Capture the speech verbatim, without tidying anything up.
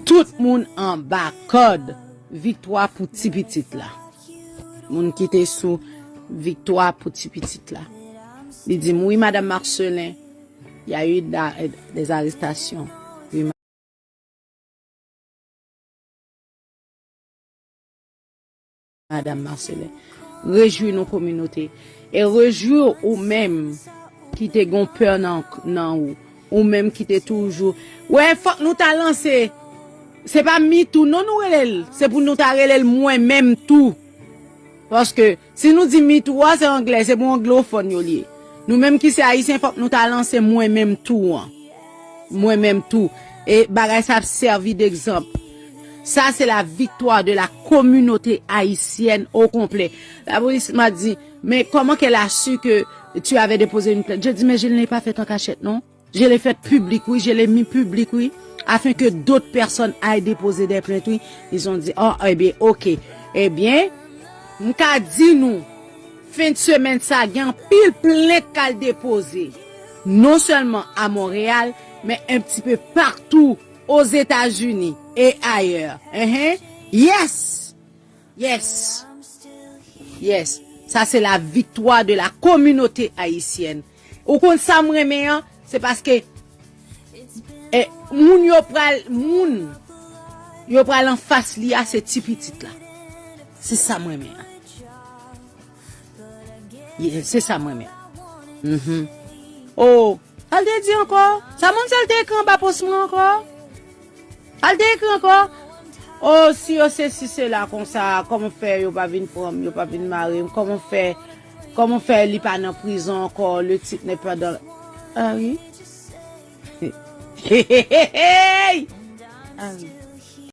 Tout moun anba kòd. Viktwa pou ti pitit la. Moun ki te sou viktwa pou ti pitit la. Li di m, wi, Madanm Marcelin, y a eu da- des arrestations. Wi, Madanm Marcelin. Rejwi nou, kominote. E rejwi ou menm ki te gon pè nan, nan ou. Ou menm ki te toujou. Wè, fòk nou ta lanse. Se pa MeToo, non, nou rele l. Se pou nou ta rele l mwen menm tou. Paske, si nou di MeToo a, se anglè, se pou anglofòn yo li ye. Nou menm ki se ayisyen, fòk nou ta lanse mwen menm tou an. Mwen menm tou. E bagay sa ap sèvi degzanp. Ça, c'est la victoire de la communauté haïtienne au complet. La police m'a dit, mais comment qu'elle a su que tu avais déposé une plainte? Je dis, mais je ne l'ai pas fait en cachette, non. Je l'ai fait public, oui, je l'ai mis public, oui, afin que d'autres personnes aillent déposer des plaintes, oui. Ils ont dit, oh, eh bien, ok. Eh bien, m ka di nou, fen de semèn sa, gen anpil plent k al depoze. Non sèlman a Monreyal, men un petit peu partout aux États-Unis et ailleurs. Hein, hein. Yes! Yes! Yes! Sa se la viktwa de la kominote ayisyèn. Ou konn sa m renmen an? Se paske, eh, moun yo pral, moun yo pral anfas li a, se ti pitit la. Se sa m renmen an. Ye, se sa m renmen. Mhm. Oh, al te di ankò. Sa moun sa l te ekri anba pòs mwen ankò? Al te ekri ankò. Oh, si yo se si se la konsa, kòman fè yo pa vin pran m, yo pa vin mare m? Kòman fè, kòman fè li pa nan prizon ankò? Le tit n'est pas dans, ah wi. Hey!